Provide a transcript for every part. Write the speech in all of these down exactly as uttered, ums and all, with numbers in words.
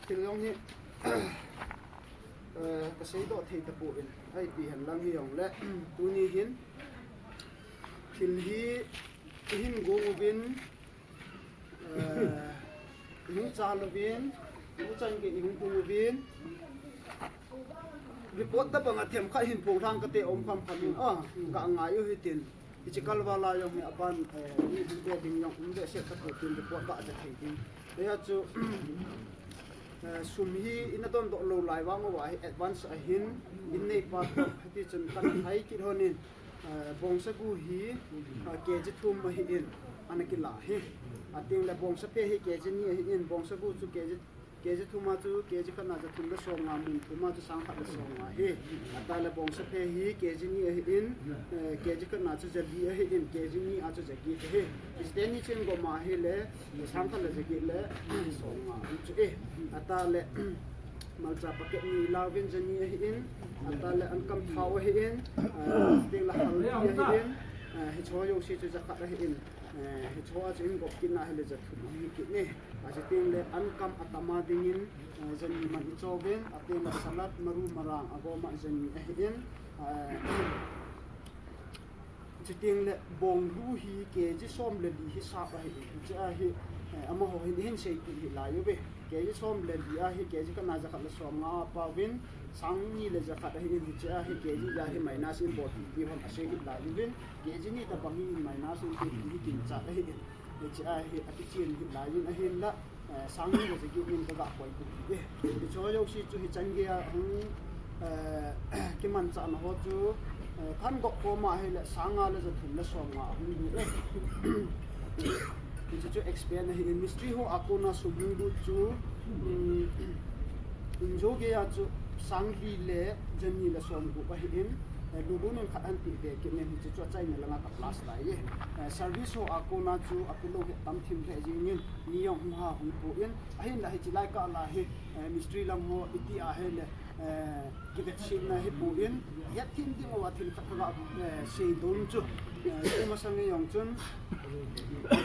Thil jong hi, eh, kasei doh thei tapon, ahi pi hen lang hijongle, tuni hin, thil hi, ihin gong uvin, eh, ihung chal uvin, tuchan gei ihung pung uvin, report tabang a themkhat hin pung thang kate um kham kham in, ah, ka ngai u hitin. Hiche kalval a jong hi aban, eh, mi hung be ding jong um behseh tapon tin report ga ja thei ding. Hia chu, eh, sum hi ina dondoh lou lai vang uva hi advance ahin, in neipa toh, hiti chun kan hai kit hon in, eh, bongsa gu hi, eh, K G thum ahin, ana kila hi. Atengle bongsa phe hi K G ni ahin, bongsa gu chu K G K G thum a chu, K G khat na chu thum le som nga, mun thum a chu sang khat le som nga hi. Atale bongsa phe hi K G ni ahin, eh, K G khat na chu ja li ahin, K G ni a chu ja get ahi. Hiche teni chen gom ahile, sang khat le ja get le som nga ahi chu e. Atale, malcha packet ni lauvin ja ni ahin, atale ankam thao ahin, eh, tengle haldi ahin, eh, hicheho jouse chu ja khat ahin. Eh, hicheho a chu in gop kit na hile ja thum ahi kit e. Achutengle ankam atam a dingin, eh, ja ni man icho uvin, atengle salad, maru, marang, agom a ja ni ahin, eh, chutengle bong lu hi K G som le li hisap ahin, hiche a hi, eh, amaho hin, hin seipeh hih lai uve. K G som le li a hi K G khat na ja khat le som nga apauvin, sang ni le ja khat ahin, hiche a hi K G ja hi minus in bol ti ti ham asei hih lai uvin. K G ni tabang hi minus in ti hi kinchat ahi. Hiche a hi akichen hih lai in ahinla, eh, sang ni le ja get in kaga koi kit e. Hicheho jouse chu hichan gei a hung, eh, kimanchahna ho chu, eh, kan gop khom ahile sang nga le ja thum le som nga hung hi e. Hiche chu expense ahin, mistri ho a kona sum hung lut chu, um, Injo gei a chu sang li le ja ni le som gup ahin, eh, Lulun in khat ahin pe be kit in, hiche chu achaina langa ka plus lai e. Eh, service ho a kona chu apilou hi tam thim lheh jeng in, mi jong hung ha hung pon, ahinla hiche lai kah la hi, eh, mistri lang ho iti ahile, eh, kivetsetna hi pon, hethem ding uva thil khat kaga, eh, sei don chu, eh, tu masang e jong chun,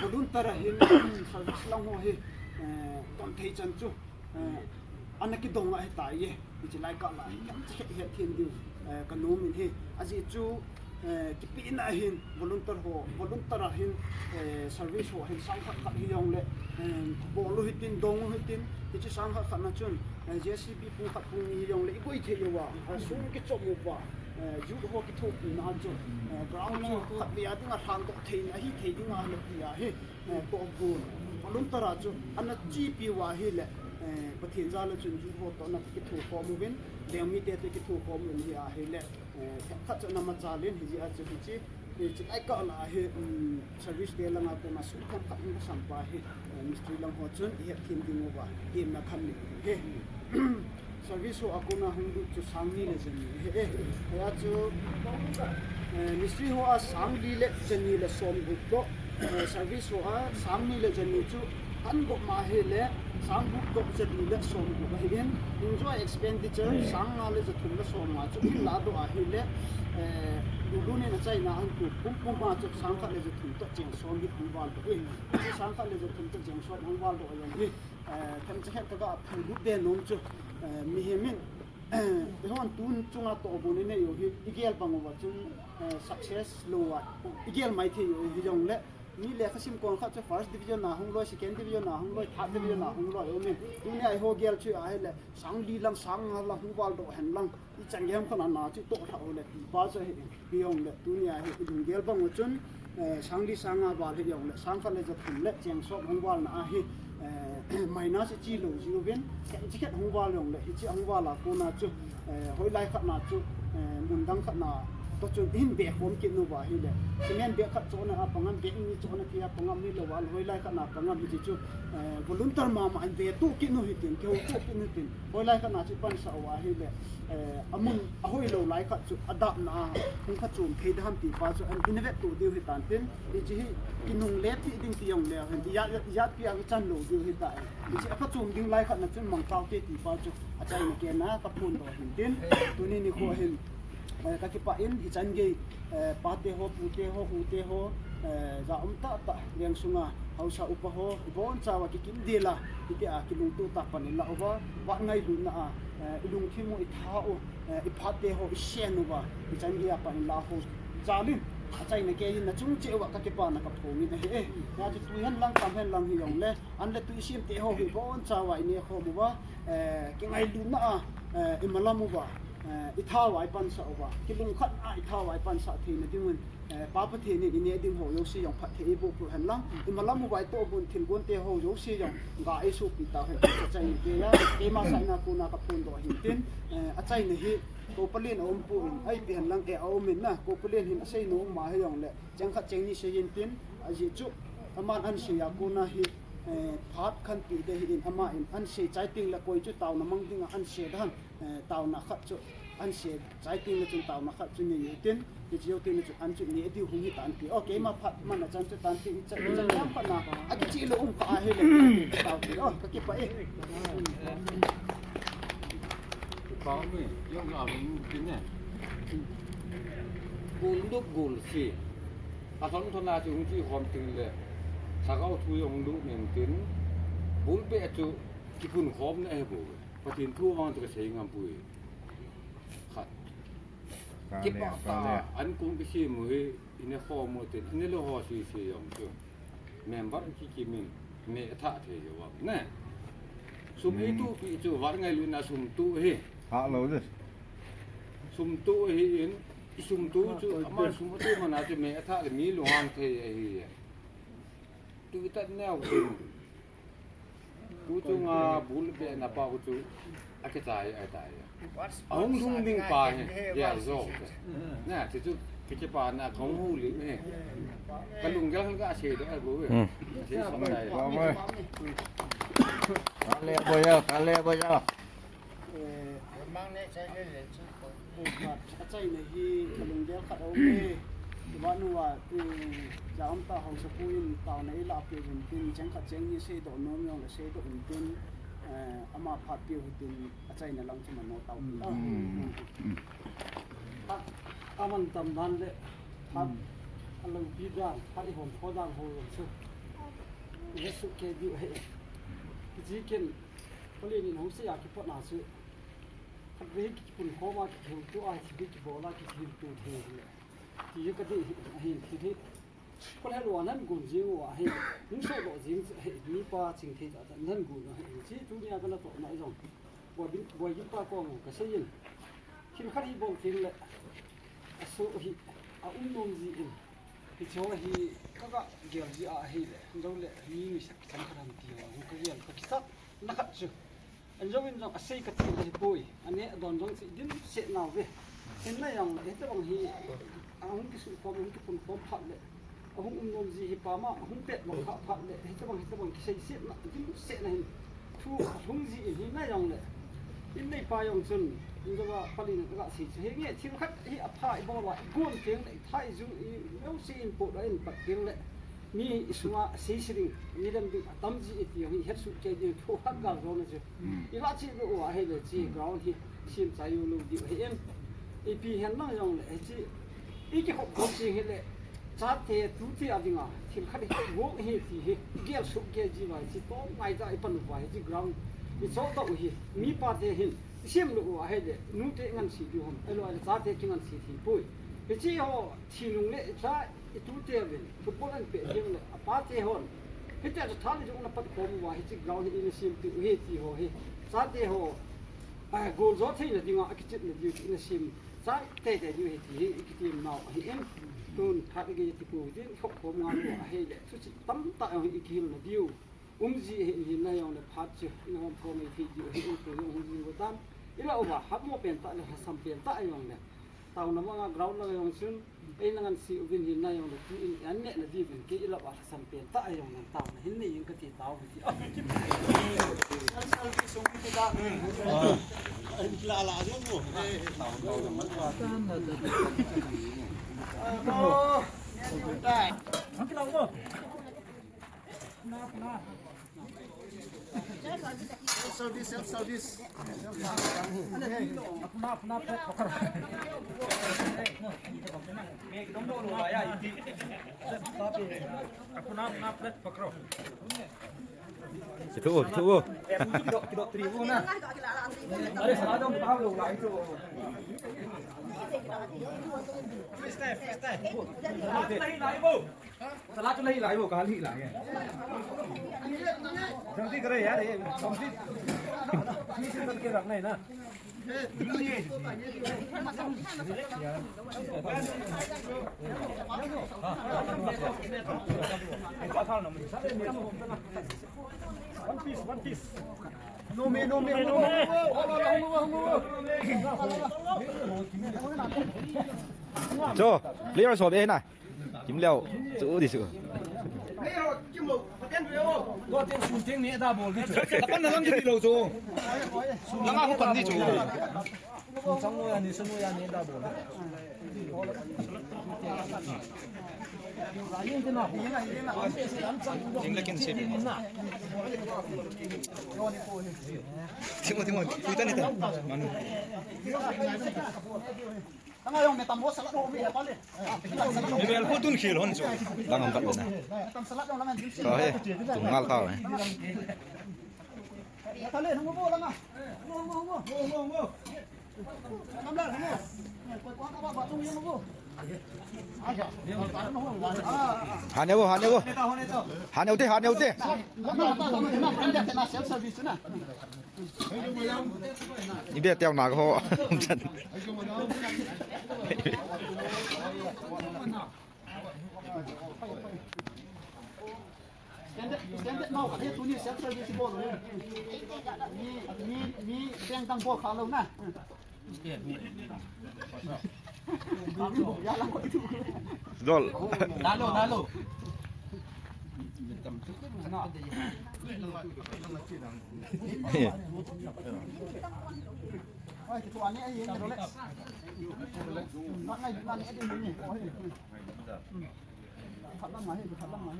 volunteer ahin, service lang ho hi, eh, ton thei chan chu, eh, ana kidong ahitai e. Hiche lai kah la hi, hethem, hethem ding, eh, kanom in ahi. Ajeh chu, eh, kipehna ahin, volunteer ho, volunteer ahin, eh, service ho ahin, sang khat khat hijongle, eh, bol u hitin, dong u hitin, hiche sang khat khat na chun, eh, J C B pung khat pung ni hijongle, igoi thei uva, eh, sum kichom uva, eh, youth ho kithopina chu, eh, ground chu khatvei a dinga lhandoh theina ahi thei dinga le tia hi. Eh, tohgon, volunteer a chu, ana chepi uva ahile, eh, Pathen jal a chun youth ho toh ana kithokhom uvin, lengmite toh kithokhom uvin hi ahile, eh, khat chu ana machal in, hijeh a chu hiche, hiche lai kah la hi, um, service te langa kona sum themkhat hung sam pa hi, eh, mistri lang ho chun ihethem ding uva, ihetna khat nei hi. Service ho a kona hung lut chu sang ni le ja ni ahi e. Hia chu, eh, mistri ho a sang li le ja ni le som gup toh, eh, service ho a sang ni le ja ni chu kan gop ma ahile sang gup toh ja ni le som gup ahin, injo expenditure sang nga le ja thum le som nga chu kin ladoh ahile, eh, Lulun in achaina ahin tu pumpum a chu sang khat le ja thum toh cheng som hi hung val doh e. Chu sang khat le ja thum toh cheng som hung val doh a jong hi. Eh, themcha khat kaga phulut be nom chu, eh, mihem in, eh, eihon tun chunga tohgon inei u hi, igel bang uva chun, eh, success lou a, igel mai thei u hijongle, mi lekha sim kon khat chu first division a hung loi, second division a hung loi, third division a hung loi umin. Tunia eiho gel chu ahile, sang li lang, sang nga lang, hung val doh hen lang. Ichan gei ham khat ana chu toh lha u le ti pa chu ahi, hijongle tunia hi ilunggel bang u chun, eh, sang li sang nga val hijongle, sang khat le ja thum le cheng som hung valna ahi, eh, minus ichi lou jiuvin, khat chi khat hung val jongle, hiche hung val a kona chu, eh, hoilai khat na chu, eh, mun dang khat na toh chun ihin be khom kit uva ahile, cement bag khat chona a pangam, bag ni chona thei a pangam hilou a, hoilai khat na pangam hiche chu, eh, volunteer mama in ve toh kit u hitin, kihou toh kit u hitin. Hoilai khat na chu ipansah uva ahile, eh, amun ahoilou lai khat chu adapna a hung phachom thei ding ham ti pa chu, an, ina vet toh diu hitan tin, hiche hi kinungle pi ding ti jong leu hen, ijat, ijat pi a ichan lou diu hitan. Hiche aphachom ding lai khat na chun mangthah ute ti pa chu achaina kena kaphondoh hin tin, tuni nikho hin, eh, kakipah in hichan gei, eh, pate ho, pute ho, ute ho, eh, ja um tahtah leng sunga, Haosa upa ho, ibonchauva kikim dela, hitia kilungtoh tah a pan ilah uva, vangailut na a, eh, ilungthim u, itha u, eh, iphat te ho, isen uva, ichan gei a pan ilah ho, jal in, achaina kei in nachung cheh uva kakipana kaphong in ahi e. Hijeh chun tui hen lang, tam hen lang hijongle, an le tui sem te ho hi ibonchauva ineh khom uva, eh, kingailutna a, eh, imalam uva, eh, itha uva ipansah uva, kilungkhat a itha uva ipansah theina dingun, eh, Pa Pathen in ineh ding ho jouse jong phatthei eiboh peh hen lang, imalam uva itoh bun thilgon te ho jouse jong ga eisopi tauhen, achaina kei a, keima sangin a kona kaphondoh ahin tin, eh, achaina hi, kou palen aum poi, ipi hen lang, eh, aum in na, kou palen hin asei nom um ahijongle, cheng khat cheng ni sei in tin, ajeh chu, aman ahin sei a kona hi, eh, phat khat peh ding ahin, aman ahin sei chai teng le koi chu taona mang dinga ahin sei dan, eh, taona khat chu ahin sei chai teng le chun taona khat chu nei u tin, hiche jou teng le chun an chu neh diu hung hitan ti. Okay, keima phat man a chan chu tan ti, ichan, ichan jam phat na, akichih lou um kha ahile, tao ti. Oh, kakipah e. Kipah e, jong a hung tin e. Gul duk gul si. Athon thon a chu hung chi khom teng le, lhagao thu jong lut nin tin, bul beh chu kiphun khom na ahi bou. Pathen thu vang chu kasei ngam poi. Khat. Kipah tah, an kong kisem u hi, ineh khom u tin, ineh lou ho sese jong chu. Member kikim in, neh thah thei jeh uva, ne. Sum ituhpi chu, vangailutna sum tuh hi. Thah lou ding. Sum tuh hi in, sum tuh chu, ama sum tuh man a chu, neh thah le mi lunghang thei ahi. Tu itat neo chu. Tu chunga bul beh na pa chu. Akichai, akichai. Ahung lhung ding pa hi, ya zo. Na, chu chu, kichi pa na kong hu li he. Kalunggel kha kasei doh ahi bou e. Hmm. Sei song dai. Kale boya, kale boya. Eh, mang ne chai le le chu. Eh, achaina hi kalunggel khat aum e. Ivanu a, eh, ja um ta haosapu in taona eilah peh uvin tin, cheng khat cheng ni seidoh nom jong le seidoh in tin, eh, ama phat peh u tin. Achaina lang chu mano tao. Mm. Ah. Mm. Phat aman tam dan le phat, mm, aloupi dan, phat ihon kho dan ho jong chu. Ihet soh kei diu ahi. Hiche ken, Palen in hung sei a kipat na chu. Khatvei kipun khom a kihilto a, kibol a kihilto thei le. Ti kadei ahin, ti thei. Kol helou a nan gon jing u ahi, hung sohdoh jing chu ahi, mipa chingthei tah tah nan gon u ahi, hiche tunia kana tohna jong. Boidim, Boidim pa kong u kasei in. Thil khat hi bol teng le, asoh hi, aum nom ji in. Hiche ho hi, kaga gel ji a ahile, hijong le, mi ngai sak chang khat ham ti ho, hung kagel, kakisah, na khat chu. An jong in jong asei kati le hipoi. Ane adon jong chu dimset nau ve. Hinla jong le, hitobang hi, ahung kisukhom, ahung kipunkhom phat le, ahung um nom ji hi pa ma, ahung pet bang kha phat le, hitobang, hitobang kiseisetna, dimsetna hin. Thu alhung ji in hinla jong le. In neipa jong chun, in jong a Palen in aga sei chu. Hinge thil khat hi apha ibol a, igon teng le, itha ijun, i, neo se in pot a in pat teng le. Mi isunga seise ding, mi lem ding atam ji e ti jong hi het soh kei ding thu hat gal jong na chu. Mm. Ilah cheh lou u ahile hiche ground hi sem chai u lou diu ahi in. Ipi hen lang jong le hiche ikikhop khop ding hile chate tute a dinga thil khat hi vo hi ti hi igel soh kei ji uva hiche to ngai ta ipan uva hiche ground ichoh tau hi mipa te hin isem lou u ahile nute ngansi diu ham ahilou le chate kingansi thei poi. Hiche ho thi nung le cha Itute uvin, football anpeh jeng le, apate hon. Hitia chu tha le jong napat khom uva, hiche ground hi ina sem diu ahi ti ho hi. Chate ho, a, goal jo theina dinga, akichepna diu chu ina sem. Chai teitei diu ahi ti hi, ikitem nau ahi in. Tun, phat igei ti pu tin, khop khom ngal u ahile, chuche tamtah jong hi ikihilna diu. Um ji ahi in hinla jong le phat chu, ina hom khom thei diu ahi in, tu jong hung jing u tan. Ilah uva, hapmo pen tah le, lhasam pen tah jong le. Taona manga ground lang jong chun, eina ngansi uvin hinla jong le tu in an nehna diuvin kei ilah uva lhasam pen tah a jong nang taona hin nei in kati tao hi ti. An salpi sung pi ta. An la la jong mo. Dai. An kila mo. Na, na. Self service, self service. अपना अपना प्लेट पकड़ो। अपना अपना प्लेट पकड़ो। Kitu, kitu. अरे साला, तुम भाग लो, भाई, तो। Freestyle, freestyle. Salat to nahi lai, wo kal hi lai hai. Jaldi karo yaar, ye complete. Finish karke rakhna hai na. One piece, one piece. No me, no me, no me. Cho, players ho be na. Kim leo, chu di chu. Go ten sun teng ne da bol di chu. Kapan na lang di lo chu. Langa ho pan di chu. Sun chang lo ya ni, sun lo ya ni da bol. Jing le kin se. Timo, timo, tuita ni ta. Manu. Langa jong metam ho salat ho mi he pale. Ni mel khu tun khil hon chu. Lang am kat na. Metam salat jong langa jim si. Ka he. Tung ngal ta he. Pale, hung bo langa. Hung, hung, hung. Hung, hung, hung. Nam la, hung. Ko ko ka ba ba tung yang bo. Aja. Hane bo, hane bo. Hane ute, hane ute. Ibe teo na ho. Standard, standard mau ka, tuni self service bol. Mi, mi, mi, beng tang bol kha lou na. Dol. Dalo, dalo. Oi, kitu ani ai, Rolex. Mangai, mangai, ai, ni. Oi. Khat lang mai, khat lang mai.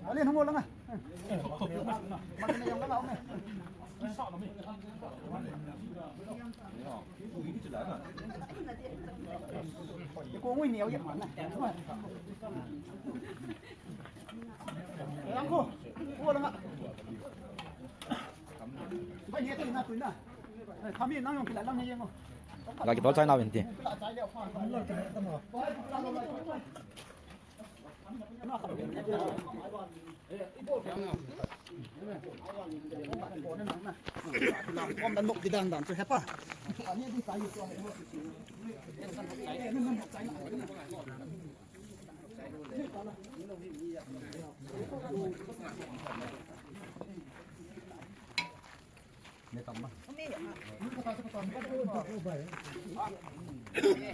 Ale, hung langa. Makina jong langa, ome. Ko ngui neo ye mana. Lang ko. Ko langa. Bai, ni tu na, tu na. Kami nang jong kila lang ni jeng ko. Lagi tol chai na venti.